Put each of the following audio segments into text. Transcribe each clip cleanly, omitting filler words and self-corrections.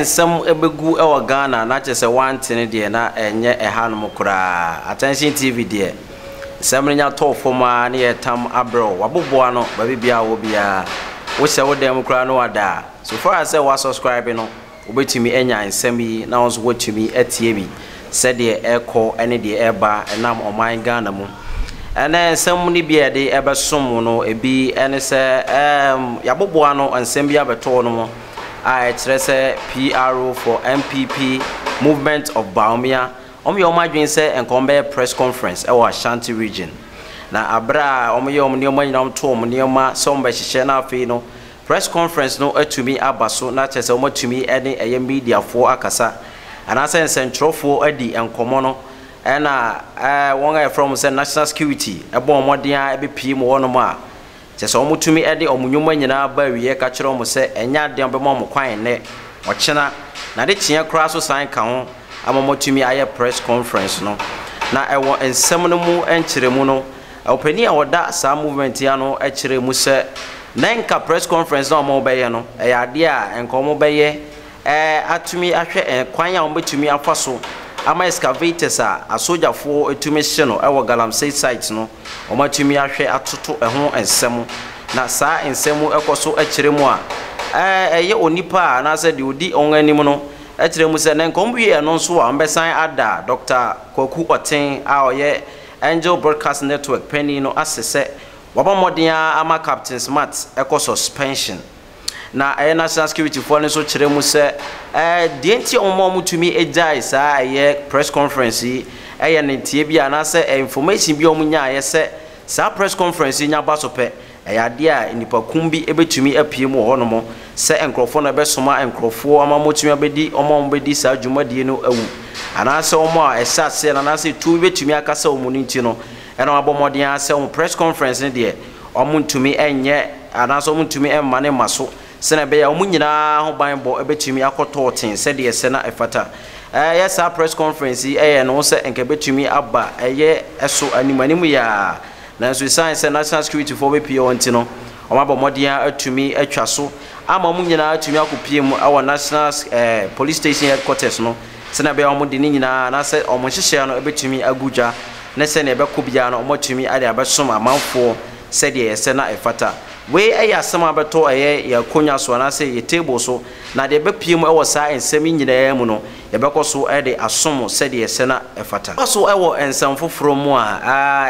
nsɛm bɛgu wɔ Ghana na kyerɛ sɛ woante no deɛ na ɛnyɛ ɛhanom koraa. Attention TV deɛ, nsɛm no nya tɔɔ fam ara na yɛretam abrɛ wo. Waboboa ano baabi biara a wowɔ biara. Wohyɛ wo dan mu koraa na woada a, so far as sɛ woasubscribe no, Wobɛtumi anya nsɛm yi na wo nso woatumi atie bi sɛdeɛ ɛrekɔ ne deɛ ɛreba ɛnam ɔman Ghana mu. Ɛnɛ nsɛm no bi a yɛde ɛbɛsom wo no ebi ne sɛ ɛɛm yɛaboboa ano nsɛm bi abɛto hɔ nom a ɛkyerɛ sɛ PRO for NPP Movement of Bawumia wɔn yɛ wɔn adwene sɛ nka wɔn bɛyɛ press conference ɛwɔ Ashanti region na aberɛ a wɔn yɛ wɔn nneɛma nyinaa wɔn to wɔn nneɛma sɛ wɔn bɛhyehyɛ na afei no Press conference no atumi aba so na kyerɛ sɛ wɔatumi ne ɛyɛ mediafoɔ akasa anaasɛ nsɛntwerɛfoɔ adi nkɔmmɔ no ɛna wɔn a yɛfrɛ wɔn sɛ national security bɔ wɔn mmɔden ara bɛpue mu hɔnom a kyerɛ sɛ wɔtumi de wɔn nnwuma nyinaa ba awieɛ ka kyerɛ wɔn sɛ ɛnyɛ adeɛ a wɔbɛma wɔn kwan nnɛ, ɔkyena, na ade kyeɛ koraa so san ka ho ama wɔatumi ayɛ press conference no. Na ɛwɔ nsɛm no mu nkyerɛmu no, Ɔpanin a ɔda saa movement yi ano kyerɛɛ mu sɛ na nka press conference no a wɔbɛyɛ no, ɛyɛ adeɛ a nka wɔbɛyɛ atumi ahwɛ kwan a wɔbɛtumi afa so ama excavators a asogyafoɔ tumi hye no wɔ Galamsey site no, wɔatumi ahwɛ atoto ɛho nsɛm. Na saa nsɛm mu kɔ so kyerɛ mu a, ɛyɛ onipa a anaasɛ deɛ ɔdi wɔn anim no kyerɛ mu sɛ na nka wɔwie ɛno nso a wɔbɛsan ada Dɔkta Kwaku Ɔten a ɔyɛ Angel Broadcast Network panyin no ase sɛ wabɔ mmɔden ara ama Captain Smart kɔ suspension. Na ɛyɛ National Security foɔ no nso kyerɛ mu sɛ ɛɛ deɛ nti a wɔma wɔtumi gyae saa ɛyɛ press conference yi ɛyɛ ne nteɛ bi anaasɛ information bi a wɔnyaeɛ sɛ saa press conference yi nya ba so pɛ Ɛyɛ adeɛ a nnipakum bi bɛtumi apue mu wɔ hɔnom sɛ nkorɔfoɔ na ɛbɛsoma nkorɔfoɔ ama wɔatumi abɛdi wɔn a wɔbɛdi saa dwumadie no awu, anaasɛ wɔn a ɛhyɛ aseɛ no anaasɛ tuo bi bɛtumi akasa wɔn no nti no, ɛna wɔabɔ mmɔden ara sɛ wɔn press conference no deɛ wɔntumi nyɛ anaasɛ wɔntumi mma no mma so sɛdeɛ ɛbɛyɛ a wɔn nyinaa ho banbɔ bɛtumi akɔ tɔɔten sɛdeɛ ɛsɛ na ɛfata. Ɛyɛ saa press conference yi ɛyɛ ne ho sɛ nka ɛbɛtumi aba ɛyɛ ɛso anim anim yɛ a Nanso esiane sɛ National Security foɔ bɛpue hɔ nti no, wɔabɔ mmɔden ara atumi atwa so ama wɔn nyinaa atumi akɔpue mu wɔ National eh, Police Station Headquarters no sɛnea ɛbɛyɛ wɔn de ne nyinaa anaasɛ wɔn nhyehyɛeɛ no bɛtumi agu dwa ne sɛnea ɛbɛkɔ biara no wɔatumi de abɛsom amanfoɔ sɛdeɛ ɛsɛ na ɛfata. Wei yɛ asɛm a abɛtɔ ɛyɛ yɛn akonnwa so anaasɛ yɛn table so, na deɛ ɛbɛpue mu wɔ saa nsɛm yi nyinaa mu no, Yɛbɛkɔ so de asom sɛdeɛ ɛsɛ na ɛfata. Kɔ so wɔ nsɛm foforɔ mu a,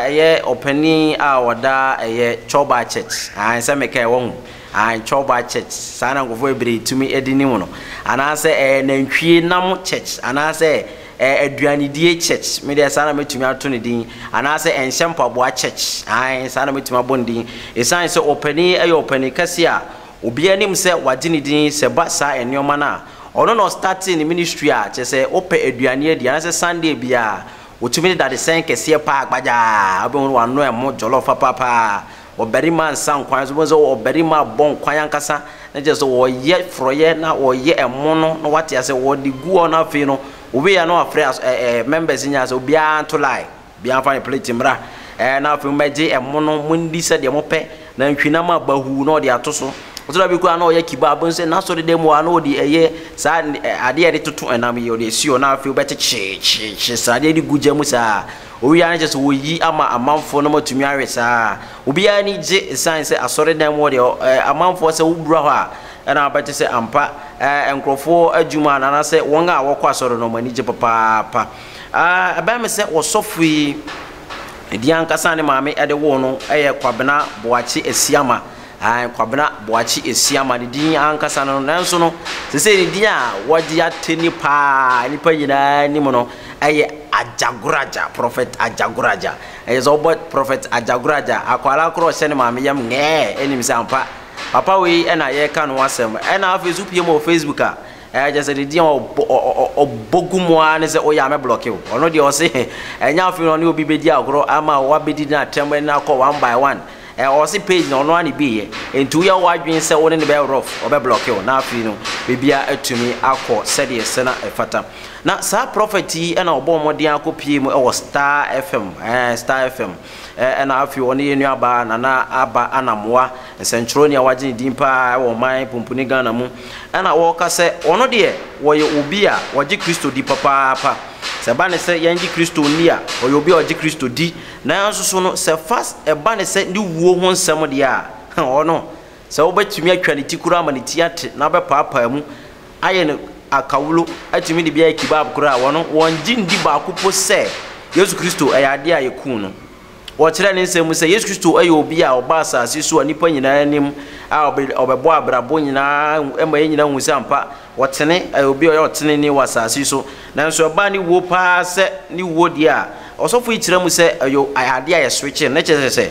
ɛyɛ ɔpanin a ɔda ɛyɛ Chorba Church, aane sɛ mekae wahu, aane Chorba Church, saa na nkurɔfoɔ bebree tumi de nim no, anaasɛ ɛyɛ nantwie nam church, anaasɛ ɛyɛ aduanedie church, me deɛ saa na mɛtumi ato ne din, anaasɛ ɛnhyɛ mpaboa church, aane saa na mɛtumi abɔ ne din, ɛsiane sɛ ɔpanin yi yɛ ɔpanin kɛseɛ a obiara nim sɛ wagye ne din sɛ ɛba saa nneɛma no a, Ɔno na ɔstartee ne ministry a kyerɛ sɛ wopɛ aduane adi anaasɛ Sunday biara ɔtumi de dadesɛn kɛseɛ paa gbagyaa wobɛhu no wanoa ɛmo jollof papapaa ɔbarima nsa nkwan so wobɛhu sɛ ɔbarima abɔ nkwan ankasa na kyerɛ sɛ ɔyɛ frɔyɛ na ɔyɛ ɛmo no na wate asɛ ɔde gu hɔ na afei no owie a na wafrɛ ɛɛ members nyinaa sɛ obiara nto line. Obiara mfa ne plate mmra, ɛɛ, na afei mommɛgye ɛmo no, mondi sɛdeɛ mopɛ, nantwinam a bahuu na ɔde ato so. Ɔtɔ da bi koraa na ɔyɛ kebab nso n'asɔredan mu hɔ a na ɔde ɛyɛ saa adeɛ a yɛde toto ɛnam yi ɔde asi hɔ na afei wobɛte kyee kyee kyee sradeɛ de gu gya mu saa. Owie a na kyerɛ sɛ wɔyi ama amanfoɔ na wɔatumi awe saa. Obiara ani gye ɛsiane sɛ asɔredan mu hɔ deɛ ɛɛ amanfoɔ sɛ wowura hɔ a ɛna wobɛte sɛ ampa ɛɛ nkurɔfoɔ adwuma anaasɛ wɔn a wɔkɔ asɔre no wɔn ani gye papaapa. Ah, ɛbɛyɛ me sɛ ɔsɔfo yi din ankasa a ne maame de woo no yɛ Kwabena Boakye Asiama. Ah, Kwabena Boakye Asiama, ne din ankasa no. Nanso no, sesei ne din a wɔde ate ni paa, nnipa nyinaa nim no, ɛyɛ Ajagoraja, Prophet Ajagoraja. Ɛyɛ sɛ wɔbɔ Prophet Ajagoraja, akwadaa korɔ ɔhyɛ ne maame yam ngɛɛ, ɛnim sɛ ampa, papa wei na yɛreka ne ho asɛm. Ɛna afei nso wopie mu wɔ Facebook a, Ɛɛ kyerɛ sɛ ne din a ɔbɔ gu mu ara ne sɛ woyɛ a mɛblɔke wo. Ɔno deɛ ɔse ɛnyɛ afei na ɔne obi bɛdi agorɔ ama wabɛdi no atɛm ne no akɔ one by one. Ɛ ɔse page no ɔno ara na ebieyɛ nti woyɛ w'adwene sɛ wo ne no bɛyɛ rough ɔbɛ blocke wo na afei no biribiara atumi akɔ sɛdeɛ ɛsɛ na ɛfata. Na saa prophet yi na ɔbɔɔ mmɔden akɔ pie mu wɔ Star FM ɛɛ Star FM ɛna afei ɔne yɛn nuabaa Nana Aba Anamoah nsɛnkyerɛwni a wagye ne din paa wɔ ɔman pumpuni Ghana mu ɛna wɔka sɛ ɔno deɛ wɔyɛ obi a ɔgye Kristo di papaapa. Sɛ ɛba ne sɛ yɛngye Kristo nni a ɔyɛ obi a ɔgye Kristo di. Nanso so no, sɛ fa ɛba no sɛ ne wuo ho nsɛm deɛ a, ɔno, sɛ wobɛtumi atwa ne ti koraa ama ne ti ate na wobɛpaapaa mu ayɛ no akawulo atumi de bi ayɛ kebab koraa a, wɔno, wɔngye ndi baako po sɛ Yesu Kristo ɛyɛ adeɛ a yɛkuu no. Wɔkyerɛ ne nsɛm mu sɛ Yesu Kristo yɛ obi a ɔba asase so a nnipa nyinaa anim a ɔbɛbɔ abrabɔ nyinaa ma yɛn nyinaa hu sɛ ampa Ɔtene, ɛyɛ obi a ɔyɛ ɔtenenee wɔ asase yi so. Nanso ɛbaa ne wuo paa sɛ ne wuo deɛ a, ɔsɔfo yi kyerɛ mu sɛ ɛyɛ adeɛ a yɛswekye no. Ne kyerɛ sɛ,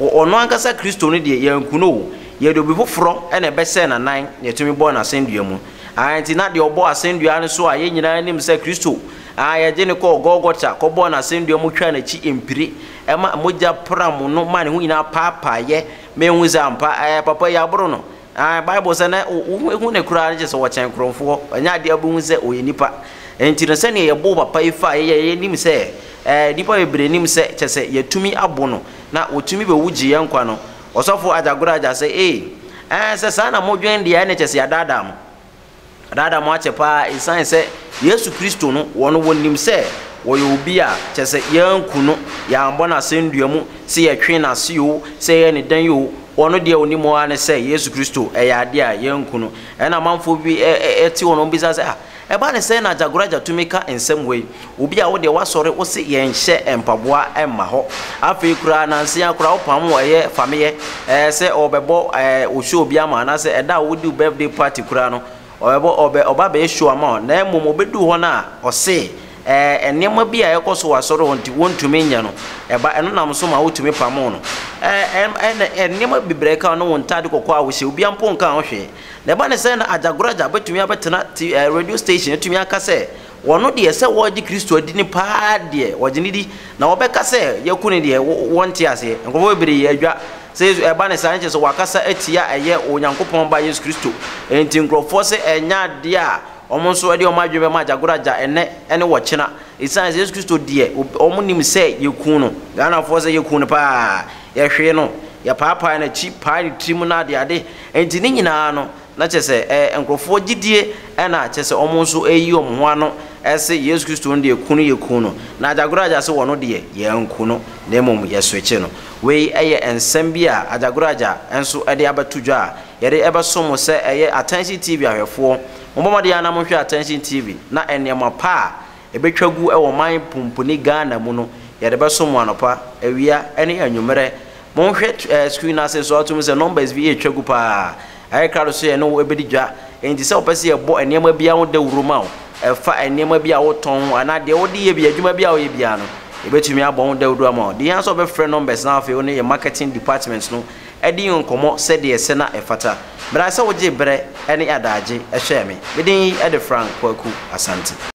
ɔno ankasa Kristo no deɛ, yɛanku no o. Yɛde obi foforɔ na ɛbɛsɛɛ n'anan na yɛtumi bɔɔ no asɛndua mu. Aane, nti na deɛ ɔbɔɔ asɛndua no so a yɛn nyinaa nim sɛ Kristo a yɛgye no kɔɔ Golgota kɔbɔɔ no asɛndua mu twaa n'akyi mpire ma mogya pram no maa ne ho nyinaa paapaeɛ ma yɛhu sɛ ampa ɛɛ papa yi aboro no. Aane, Bible sɛ na wohu no koraa no kyerɛ sɛ ɔkyɛn korɔmfoɔ, ɛnyɛ adeɛ a wobɛhu sɛ ɔyɛ nipa. Enti no sɛdeɛ yɛboo papa yi fa yɛ yɛnim sɛ ɛɛ nnipa bebree nim sɛ kyerɛ sɛ yɛtumi abo no na ɔtumi bɛwu gye yɛn nkwa no, Ɔsɔfo Agyagoragya sɛ ee, ɛɛ sɛ saa na modwen deɛ ɛne kyerɛ sɛ yɛadaadaa mo. Adaadaa mo akyɛ paa esiane sɛ Yesu Kristo no, wɔn wɔnim sɛ wɔyɛ obi a kyerɛ sɛ yɛanku no, yɛammɔ no asɛndua mu, sɛ yɛtwee no ase oo, sɛ yɛyɛ no dɛn oo, wɔn deɛ wɔnim ara ne sɛ Yesu Kristo ɛyɛ adeɛ a yɛanku no. Ɛna amanfoɔ bi te hɔ na wɔbisa sɛ, ah, ɛba ne sɛn na Agyagoragya tumi ka nsɛm wei? Obi a wo deɛ woasɔre wo se yɛnhyɛ mpaboa mma hɔ. Afei koraa nansa yi ara koraa wopam wo ɛyɛ fameyɛ ɛɛ sɛ ɔbɛbɔ ɛɛ wo show bi ama anaasɛ ɛda a wodi wo birthday party koraa no ɔbɛbɔ ɔbɛ ɔba abɛyɛ show ama wo na mmom ɔbɛduu hɔ no a ɔse ɛɛ nneɛma bi a ɛkɔ so wɔ asɔre hɔ nti wontumi nyɛ no ɛba ɛno nam so ma wotumi pamoo no ɛɛ ɛna nneɛma bebree ka no wo ntaade kɔkɔɔ a wohyɛ obiara mpo nka ho hwee na ɛba ne sɛ na Agyagoragya bɛtumi abɛtena ti ɛɛ radio station atumi aka sɛ Wɔn deɛ, sɛ wɔregye Kristo adi no paa deɛ, wɔgye no di, na wɔbɛka sɛ yɛaku no deɛ, wɔnte aseɛ. Nkurɔfoɔ bebree yɛ adwa sɛ Yesu, ɛba no saa no kyerɛ sɛ wɔakasa atia ɛyɛ Onyankopɔn Ba Yesu Kristo. Enti nkurɔfoɔ sɛ ɛnyɛ adeɛ a wɔn nso de wɔn adwene bɛma agyagoraagya ɛnnɛ ne ɔkyena. Ɛsiane sɛ Yesu Kristo deɛ, wɔn nim sɛ yɛkuu no. Ghanafoɔ sɛ yɛkuu no paa, yɛhwee no, yɛpaapae n'akyi, pae ne tirim no adeade. Enti ne nyinaa no, Na kyerɛ sɛ, ɛyɛ nkurɔfoɔ gyidie na kyerɛ sɛ wɔn nso reyi wɔn ho ano se Yesu Kristo no deɛ ku no yɛku no, na Agyagoragya se wɔno deɛ yɛanku no na mmom yɛswekye no. Wei yɛ nsɛm bi a Agyagoragya nso de abɛto dwa a yɛde bɛso mo sɛ ɛyɛ Attention TV ahwɛfoɔ. Mommɔ mmɔden ara na monhwɛ Attention TV na nneɛma pa a ɛbɛtwa gu wɔ man pumpuni Ghana mu no yɛde bɛso mo anɔpa, awia ne anwummerɛ. Monhwɛ screen no ase nso atom sɛ numbers bi retwa gu paa. Ayɛ krado sɛ yɛne wo bɛdi dwa. Enti sɛ wopɛ sɛ yɛbɔ nneɛma biara ho dawuro ma wo, ɛfa nneɛma bi a wotɔn ho anaa deɛ wode yɛ bi, adwuma bi a woyɛ biara no, yɛbɛtumi abɔ ho dawuro ama wo. Deɛ ɛhia sɛ wobɛfrɛ numbers na afei wo ne yɛn marketing department no adi nkɔmmɔ sɛdeɛ ɛsɛ na ɛfata. Meda ase sɛ wogyee berɛ ne adaagye hwɛɛ me. Me din de Frank Kwaku Asante.